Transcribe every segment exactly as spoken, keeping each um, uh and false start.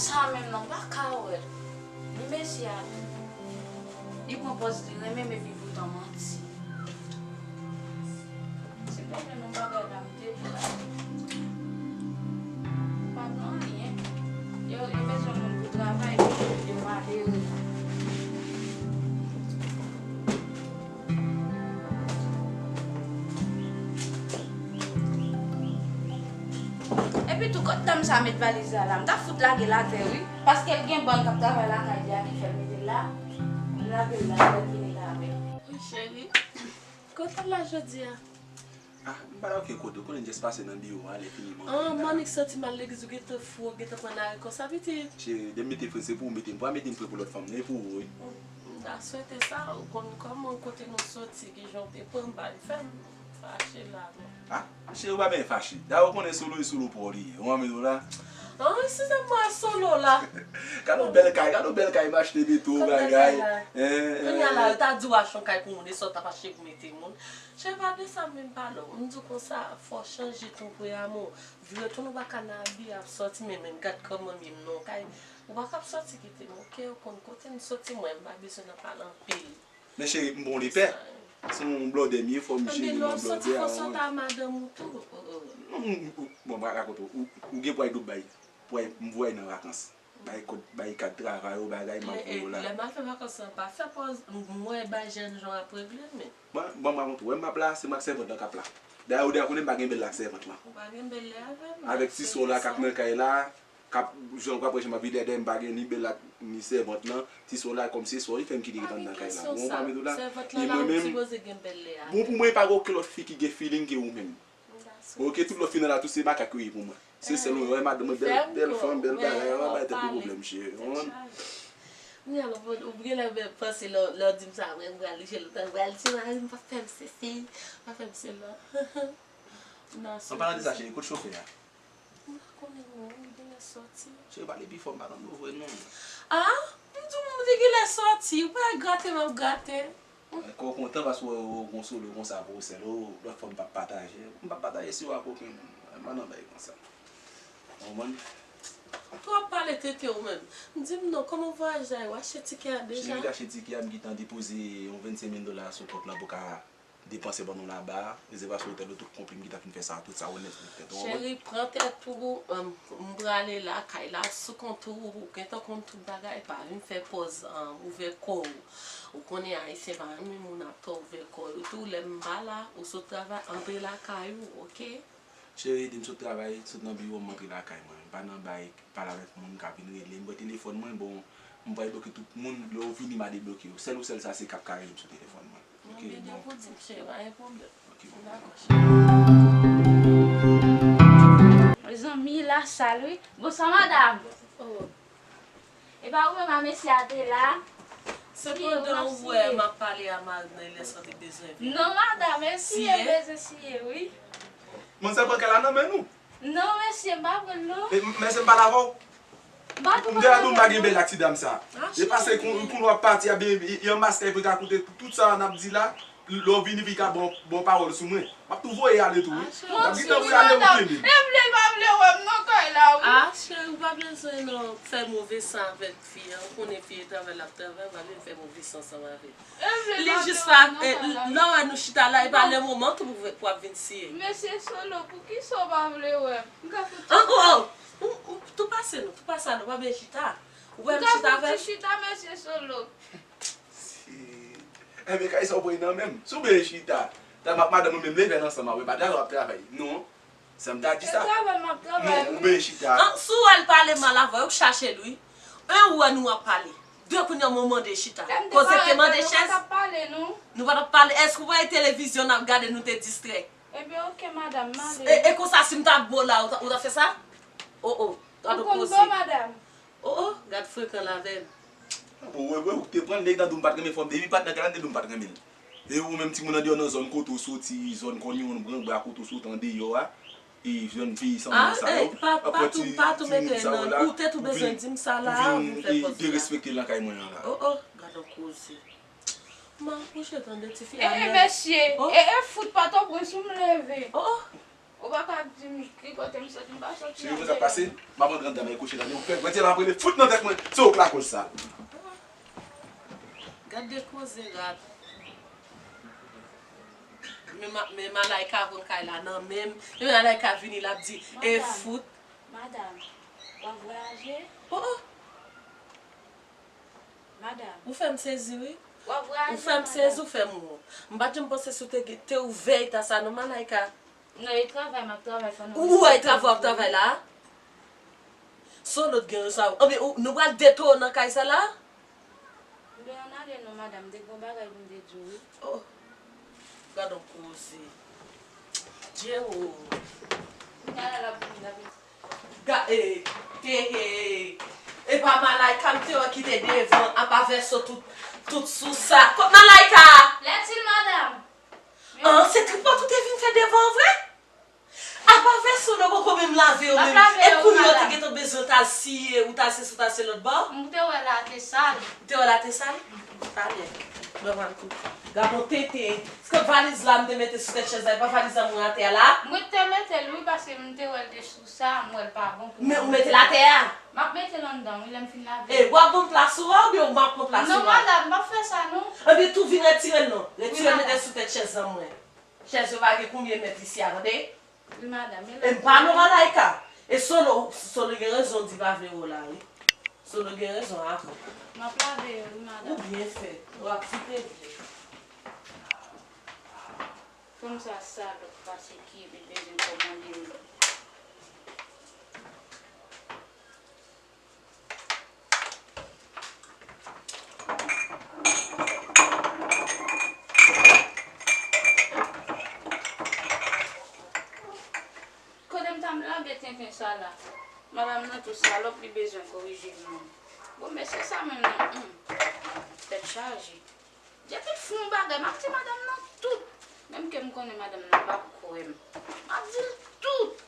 Sa menm non, m pa ka wè l. Ni mesye a, li pran pòz li renmen m epi poutan manti. Si m te jwenn yon bagay la, m te pran. Pa gen anyen. Yo, yo bezwen moun pou travay, yo malere. Epi tou, kot dam sa met valiz la la? M ta fout lage l atè, wi. Paske l gen bann k ap travay lakay li a ki fè l mete l la. M lage l la, l vini la avè l. Wi, cheri. Kote l la jodi a? Ah, m pa la okenn kote, ou konnen m just pase nan biwo a, lè fini manje. Ah, la. Manik santi mal legliz, ou gentan fou, ou gentan pran lari konsa, pitit. Cheri, depi m mete fre, se pou ou mete m. Pa mete m fre pou lòt fanm, non, e pou ou, wi. M ta swete sa, ou konn kòman kote nou soti, kijan w te pran bal, fè m fache la, non. Ah, cheri, ou pa byen fache. Dayè, ou konnen Solo e Solo pa w li ye. Ou anmède w la. Ah, si se mwen Solo la. Gade yon bèl kay, gade yon bèl kay m achte, mete w bagay. Kounye a la, yo ta di w achte yon kay pou moun, e sa w t ap achte pou mete moun. Cheri, pa de sa m vin pale w. M di w konsa, fò w chanje tou, frè amou. Vire tounen w pa ka nan abi ap sòti, men menm gad kòman m ye m nan yon kay. Ou pa ka ap sòti kite m, oke? Ou konn kote m soti mwen, m pa bezwen nan pale anpil. Men cheri, m bon lepè. Se yon blòdè m ye, fò m jere yon blòdè a. Fò w sòti a madanm ou tou. Non, m, m, bon, m rakonte w. Ou, ou gen pou al Dubai. Pou al, m voye nan vakans. Bay kòd, bay kad travay ou bagay, m ap voye w la. Lè m al fè vakans lan, pa fè pòz, m wè bay jèn jan ap regle, men. Bon, bon, m rakonte w. Wè m ap la, se m ak sèvant lan k ap la. Dayè, ou deja konnen m pa gen bèl la ak sèvant lan. Ou pa gen bèl la avè m. Avèk ti sè w la k ap nan kay la, k ap, jan w ap wè jan m ap vide dèyè m, pa gen ni bèl la, ni sèvant lan. Ti sè w la, kòm se sè w, li fè m kite li anndan kay la. Ou konprann m la? E mwen menm, bon, pou mwen, pa gen okenn lòt fi ki gen feeling ke ou menm. Oke, tout lòt fi nan la tou se makak yo ye pou mwen. Se sèl ou wè madanm mwen, bèl, bèl fanm, bèl bagay, an bay tèt ou pwoblèm, cheri. Ou konprann? Ou genlè menm panse lè, lè w di m sa, mwen m pral chèche lòt, m pral di mari m pa fè m sesi, pa fè m sela. An palan de sa, cheri, kote chofè a? M pa konnen non, li genlè sòti. Cheri, pale pi fò, m pa tande w vre non. Ah, m di w m te genlè sòti, ou pa grate m ap grate. Kè w kontan paske w, w gon Solo konsa pou ou sèl, ou, lòt fwa m p ap pataje. M p ap pataje si w ak okenn moun. M pa nan bay konsa. Ou konprann? Ou twòp pale tete ou menm. M di m non, kòman vwayaj la ye? Ou achte tikè a deja? Cheri, m te achte tikè a, m gentan depoze yon vennsenk mil dola sou kont lan pou ka depanse ban nou laba, rezèvasyon otèl yo tout konpli, m gentan fin fè sa, tout sa onèt, tout tèt ou konprann? Cheri, pran tèt ou, m prale lakay la, sou kont ou, ou gentan konn tout bagay, pa vin fè pòz, ouvè kò w. Ou konnen Ayisyen pa renmen moun ap twò ouvè kò yo tou. Lè m pa la, ou sot travay, antre lakay ou, oke? Cheri, di m sot travay, sot nan biwo m, m antre lakay mwen. M pa nan bay pale avèk moun k ap vin rele m. Bon, telefòn mwen, bon, m pral bloke tout moun. Lè w vini, m a debloke yo. Sèl ou sèl sa, se k ap ka rele m sou telefòn mwen. Oke, bon. Ou gen pou di m, cheri, pa gen pwoblèm. Oke, bon. Dakò, cheri. Mezanmi, la sal, wi. Bonswa, madanm. Oh. E pa ou menm a mesye a te la? Se pandan ou wè m ap pale a mari m nan, lè sa te bezwen vini. Non, madanm, e siye, bezwen siye, wi. Manzè pran kè la nan men nou. Non, mesye, m pa pran l, non. E, mesye, m pale avè w. M te di w m pa gen bèl ak ti dam sa. E pase kou, kou nou ap pati a, byen, y, y anmaske pou ka koute tout sa n ap di la. Lè w vini, vin ka bon, bon pawòl sou mwen. M ap tou voye ale tou, wi. M ap gentan voye ale, ou kenbe m. E vle l pa vle wè m nan kay la, wi. Ah, cheri, ou pa bezwen non fè move san avèk fi a. Ou konnen fi a travay l ap travay, ou pa vle fè move san ansanm avè l. Li jis pa, lè w wè nou chita la, e pa lè moman tou pou, pou ap vin siye. Mesye Solo, poukisa w pa vle wè m? M ka fout. Oh, oh, oh. Ou, ou, tou pase non, tou pase non, pa byen chita. Ou wè m chita avè l? M ka fout chita, mesye Solo. Si. Enben, kay sa w pran nan men m. Si w byen chita, ta m ak madanm ou menm leve ansanm avè m, pa travay w ap travay. Non. Sa m ta di sa. E travay m ap travay, wi. Non, ou byen chita. An, si w wè l pale mal avè w, ou k chache l, wi. En, ou wè nou ap pale. De, kounye a mwen mande chita. Koze k te mande chèz. Nou pa t ap pale, non. Nou pa t ap pale. Èske w pa wè televizyon n ap gade, nou te distrè? Ebyen, oke, madanm, m ale. E, e konsa, si m ta bo la, ou ta, ou ta fè sa? Oh, oh, gade yon koze. Ou konn bon, madanm. Oh, oh, gad frekan l avè m. Bon, wè, wè, ou te pran l, nèg nan di w m pa t renmen fanm, depi patnè kay la, m te di w m pa t renmen l. E ou menm timoun andeyò nan zòn kote w soti, zòn Kònyon, Gran Bra, kote w soti andeyò a, e zòn peyi sanble sa yo, pa tou, pa tou mete nan, ou tèt ou bezwen di m sa la, ou vin fè pòz la. Derespekte lakay mwen an la. Oh, oh, gad yon koze. M a kouche tande tifi a. E, e, mesye, e, e, fout pa t pran sou m leve. Oh, oh. Ou pa ka Di m ki kote m soti, m pa soti nan Cheri, sa pase, m ap pran grann dam nan kouche la, men ou fè, mwen di m ap rele fout nan tèt mwen, se ou k lakòz sa. Gad de koze rat. Men ma-, men Malaika pran kay la nan men m. Men Malaika vini, l ap di, e fout. Madam, w ap vwayaje? Oh, oh. Madam. Ou fè m sezi, wi. W ap vwayaje, madam? Ou fè m sezi, ou fè m wont. M pa t janm panse si w te, te ouvè eta sa, non, Malaika. Non, e travay m ap travay pandan w wè e travay w ap travay la? Son lòt gen sa. Anben, ou, nou pral detounen nan kay sa la? Anben, ann ale non, madam, m te gen yon bagay pou m te di w, wi. Oh, gad on koze. Djewo. Kounye a la, l ap vini, l ap vini. Ga-, e, te, e, e pa Malaika m te wè ki te devan, apa vèso tout, tout sou sa. Kot Malaika? Lètil, madam. An, se tripòt ou te vin fè devan an vre? Apa vèso nou poko menm lave yo menm. E kounye a ou te gentan bezwen t al siye, ou t al se sou, t al se lòt bò? M te wè la te sal. Ou te wè la te sal? Talè. Mwen pral tou. Gad on tenten. Se valiz la m te mete sou tèt chèz la, e pa valiz la mwen atè a la? Mwen te mete l wi, paske m te wè l te sou sa, m wè l pa bon pou mwen. Men ou mete l atè a? M ap mete l anndan wi, lè m fin lave. E w ap ban m plas ou a oubyen m ap pran plas ou a? Non, madam, m p ap fè sa non. Anben tou vin retire l non. Retire l mete sou tèt chèz la mwen. Chèz yo pa gen konbyen mèt isi a, tande? Wi, madam, e m pa non Malaika. E Solo, Solo gen rezon di pa vle wè w la, wi. Solo gen rezon avè w. M ap lave yo, wi, madam. Ou byen fè. W ap site vle. Fanm sa salòp pase ki li bezwen kòmande m. Kote m ta lage tenten sa la? Madanm nan tou salòp, li bezwen korije m menm. Bon, mesye sa menm nan, hmm. Tèt chaje. Depi l fè yon bagay, m ap di madanm nan tout. Menm ke m konnen madanm nan p ap kwè m. M ap di l tout.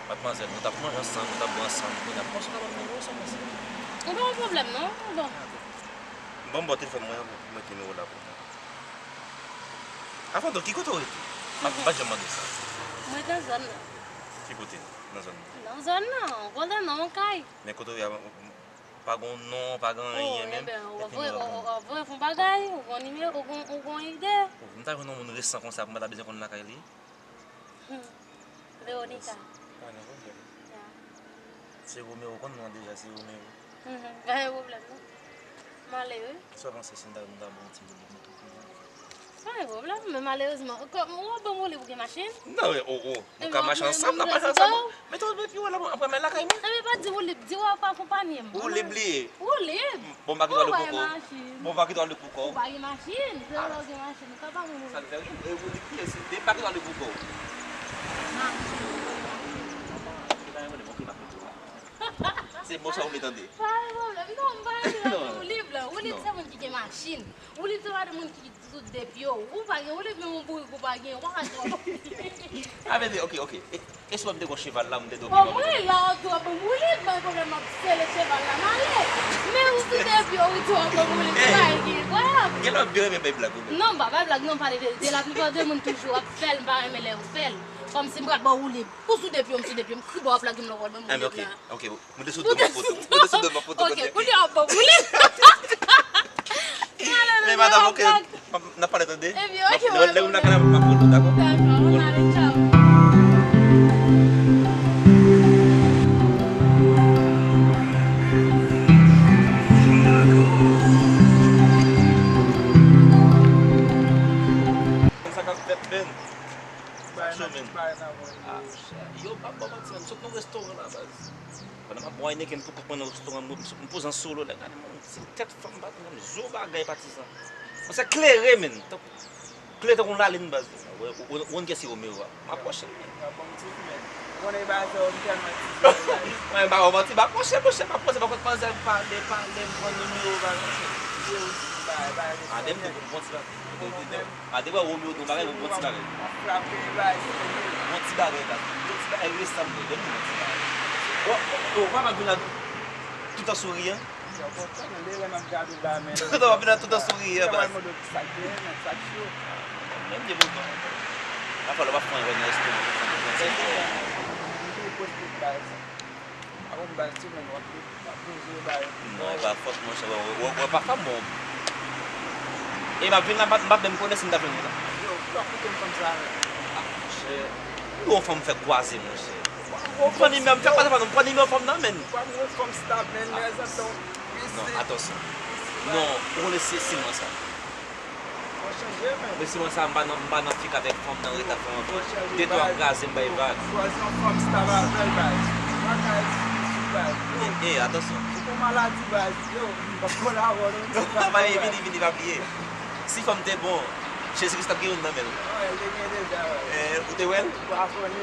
Madmwazèl, nou t ap manje ansanm, nou t ap bwè ansanm, kounye a kòman w ka ban m nimewo w san panse? Ou pa gen pwoblèm non, bon. Ban m ba w telefòn mwen an pou mete nimewo w la pou mwen. Avan tout, ki kote w rete? M pa, m pa t janm mande w sa. Mwen nan zòn nan. Ki kote nan zòn nan? Nan zòn nan, ou konn nan yon kay. Men kote w ye a, Pa gon non, pa gen anyen menm. Ebyen, ou vre, ou vre fon bagay, ou gon nimewo, ou gon, ou gon ide. Oh, m ta jwenn yon moun resan konsa pou m pa ta bezwen konn lakay li. Hmm. Veronica. Pa gen pwoblèm. Ya. Se Romeo, ou konn non deja, se Romeo. Mhm, pa gen pwoblèm, non. Malere. Sa w panse si m ta, m ta ba w yon ti boulib mwen tou? Pa gen pwoblèm, men malerezman, kòm ou ap ban m woulib ou gen machin? Non, men, oh, oh, nou ka mache ansanm, n ap mache ansanm. Men tou, men pi w la, apre men lakay mwen. Ebyen, pa di woulib, di w ap akonpanye m. Woulib li ye. Woulib? Bon, m pa kite w ale pou kò. Ou pa gen machin. Bon, m pa kite w ale pou kò. Ou pa gen machin, se lè w gen machin, ou ka ba mwen woulib. Sa n fè ri, e woulib li ye, se de m pa kite w ale pou kò. Machin, machin. Se mo sa ou vle tande. Pa gen pwoblèm, non, m pa rete la pou woulib la. Woulib se moun ki gen machin. Woulib se pa de moun ki sou de pye w. Ou pa gen woulib, menm yon bourik ou pa gen, ou pa ka gen woulib. A vle di, ok, ok. E, e si w te gon cheval la, m te di, ok, bon, mwen la, ou tou ap ban m woulib, pa gen pwoblèm, m ap sele cheval la, m ale. Men ou sou de pye w, ou tou ap ban m woulib, ou pa gen, wè. Gen lè w byen renmen bay blag ou menm. Non, m pa bay blag, non, m pale verite. Laplipa de moun toujou ap fè l, m pa renmen lè yo fè l. Kòmsi m pral ba w woulib. Ou sou de pye w, m sou de pye w, m kribo ap lage m nan wòl, ban m woulib la. Ok, ok. Mwen te sou do m ap foto. Mwen te sou do m ap foto. Ok, kounye a w ap ban m woulib. Men madanm, ok, n ap pale tande. Ebyen, ok, lè m lakay la, m ap foto, dakò? Dakò, ann ale, tchaw. Sa k ap fèt, men? Bay nan, bay nan, ah, yo, m ap ba w manti, menn. M sot nan restoran la, baz. Pandan m ap bwè Heineken pou kont mwen nan restoran, m, m poze an solo la, gade, menn, se tèt fanm, baz, menn, zo bagay patizan. Mwen se klere, menn. Tankou, klere tankou yon lalin, baz. Ou, ou, ou, ou konn kiyès ki Romero a? M apwoche l, menn. Mwen, m pa ba w manti, m apwoche, monchè, m apwoche, m pale, pale, m pran nimewo, baz, monchè. Ah, men m te bon ti bagay. Bon ti bagay. Bon ti bagay, baz. Bon ti bagay, resan m, bon ti bagay. Ou, ou, ou pa vin la tout an souriyan? Tout an vin la tout an souriyan, baz. Menm de bon. Afè lè w ap fè yon resto. Apre m bal ti moun, w ap, w ap poze w ba yo. Non, e pa fòs, monchè, wè, wè, wè, pa fanm bon. E m ap vin la, m pa, m pa menm konnen si m ta vin la. Yo, w ap koute m fanm sa a menm. Ah, monchè, m gen yon fanm fè kwaze, monchè. M pran nimewo, m fè kwaze fanm, m pran nimewo fanm nan, menn. W ap yon fanm stab, menn, lè zan tan w. Non, atansyon. Non, ou konnen se, se silman sa. Men siman sa, m pa nan, m pa nan fik avèk fanm nan, ret ak fanm anpil. De twa kraze m bay vag. Chwazi yon fanm stab avè l, baz. Bagay difisil, baz. E, e, atansyon. Se pou maladi, baz. Yo, m p ap pran la vòl, non. Vini, vini, vini, pa bliye. Si fanm te bon, Jezi Kris t ap gen youn nan men l. Ou te wè l?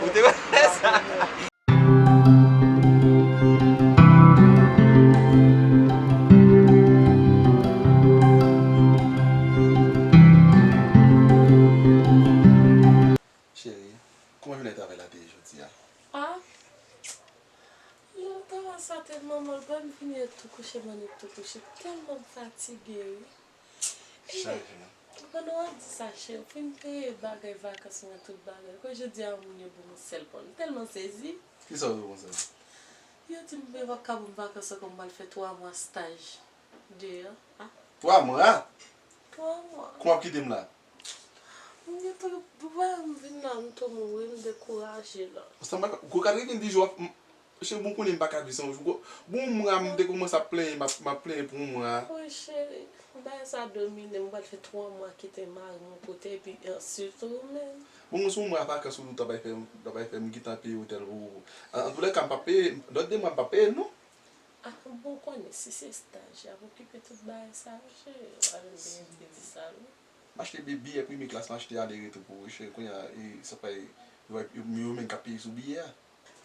Ou te wè l? Cheri, kòman jounen travay la te ye jodi a? Ah, jounen travay sa tèlman mal, m vini tou kouche, m annik tou kouche, tèlman m fatige, wi. Chaje. Pandan w ap di sa, cheri, fin peye bagay vakans mwen, tout bagay. Kòm jodi a, moun yo ban m yon sèl pon. M tèlman sezi. Kisa w di konsa? Yo di m yo p ap ka ban m vakans ankò, m pral fè twa mwa staj deyò. Ah. Twa mwa? Twa mwa. Kòman w ap kite m la? M gentan, m vin la, m tou mouri, m dekouraje la. Sa m pa ka, gwo kadre vin di jou ap, m, Monchè, bon, konnen m pa ka viv san ou. Bon, bon, mwa m te kòmanse ap plenyen, m ap, m ap plenyen pou yon mwa. Wi, cheri, bagay sa domine m, m pral fè twa mwa kite mari m yon kote, epi answit ou menm. Bon, mwen se yon mwa vakans ou t ap bay fè m, t ap bay fè m gentan peye otèl pou ou. An, antoulèka, m p ap peye, lòt de mwa m p ap peye l, non. Ah, bon, konnen si se staj, y ap okipe tout bagay sa yo, cheri, ou pa vin byen di sa, non. M achte bi-, biyè premye klas, m achte ale retou pou ou, cheri, kounye a, e, sa fè, yo, yo, yo menm k ap peye sou biyè a.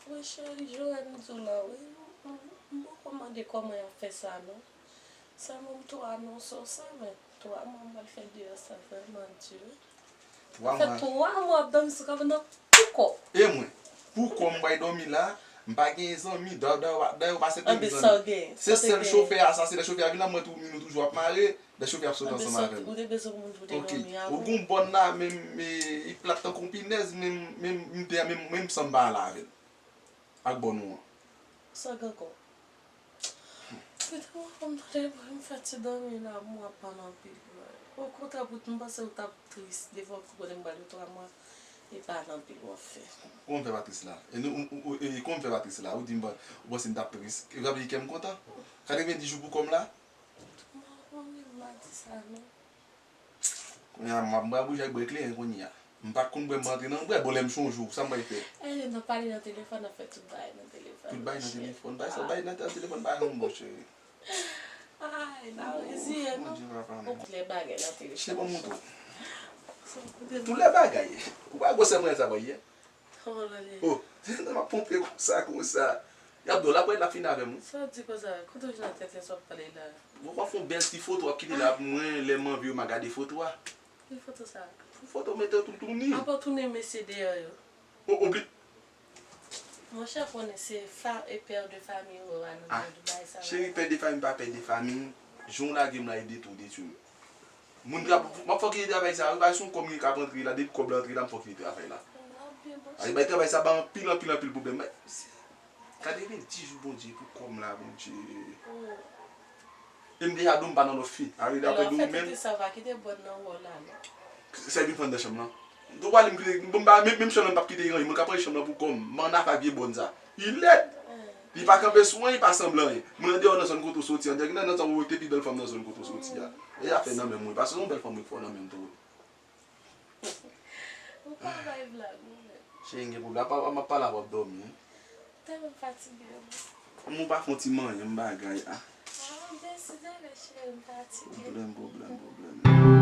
Wi, cheri, Joel, m di w la, wi. M, m, m poko mande kòman y ap fè sa, non. Sèlman m tou anonse w sa, men twa mwa m pral fè deyò sa vrèman di, wi. Twa mwa. Fè twa mwa w ap dòmi sou kab nan pou kò. E mwen, pou kò m pral dòmi la, m pa gen zanmi, dayè, dayè, dayè, w pa se zanmi. Anben sa w gen? Se sèl chofè a, sa se lè chofè a vin la, mwen tou, nou toujou ap mare. Lè chofè ap sot ansanm avè m. Ou te bezwen moun pou te dòmi avè w. Ou gon bòn la, menm, e, li plat tankou yon pinèz, menm, menm, menm, menm, menm san m pa al avè l. Ak bòn ou an. Sa gen ankò? Kite mwen, m tande bri, m fè ti dòmi la, m ap pale anpil. Okontrè, pou m panse ou t ap tris devan kou kote m pral yo twa mwa, e pa nan anpil w ap fè. Kòman m fè pa tris la? E nou, ou, ou, e kòman m fè pa tris la? Ou di m, ou panse m t ap tris? E sa vle di kè m kontan? Katrevenndis jou pou kòm la? M pa konnen, m pa di sa non. Kounye a, m ap, m pral bouje ak bwè kleren kounye a. M pa t konn bwè, m antre nan bwè. Bon, lè m chonje w, sa m pral fè? Eh, n ap pale nan telefòn, n ap fè tout bagay nan telefòn, tout bagay nan telefòn. Bagay sa, bagay nan telefòn, bagay yon bon, cheri. Ay, n ap reziye nou. Bondye papa, men. Tout lè bagay nan telefòn. Cheri, bon, mouton. Tout lè bagay. Ou pa gwosè mwen sa, pa ye? Oh, m ap ponpe konsa, konsa. Y ap dòl apre l ap fini avè m, wi. Sa w di konsa? Kote w jwenn tenten sa w ap pale la? Bon, w ap fè yon bèl ti foto, w ap kite la pou mwen, lè m anvi yo, m a gade foto a. Ki foto sa? Foto mete w toutouni. Apa w tounen mesye deyò yo? O, oubli. Monchè, konnen se fa, e pè de fami ou a nan tout bagay sa la. Cheri, pè de fami, pa pè de fami. Jan w lage m la, e detwi w detwi m. Moun tra-, m ap fè w kite travay sa, wi, pa se yon kòb ki ap antre la, depi kòb la antre la, m fè w kite travay la. Ay, bay travay sa ba anpil, anpil, anpil pwoblèm. Katrevenndis jou, Bondye, pou kòm la, Bondye. E m deja di w m pa nan lòt fi. Alò, dapre di w menm. Sa va kite bòn nan wò la, non? Sa vin fann nan chanm lan. Ou pale m kite, bon, m pa, menm, menm chanm lan m p ap kite range, mwen ka pran chanm lan pou kòm. M ann afè ak vye bòn sa. Li lèd. Li pa kanpe sou anyen, li pa sanble anyen. Moun andeyò nan zòn kote w soti, andeyò gen nan zòn ou te pi bèl fanm nan zòn kote w soti a. E afè nan menm mwen, paske se yon bèl fanm mwen k fè w nan menm tou. Ou pa bay blag, ou menm. Cheri, m gen pwoblèm. Apa, m ap pale avè w, w ap dòmi, wi. Tèlman fatige, wi. Kòman w pa fè yon ti manyen m bagay, a? A, m deside, men cheri, m fatige. Pwoblèm, pwoblèm, pwoblèm.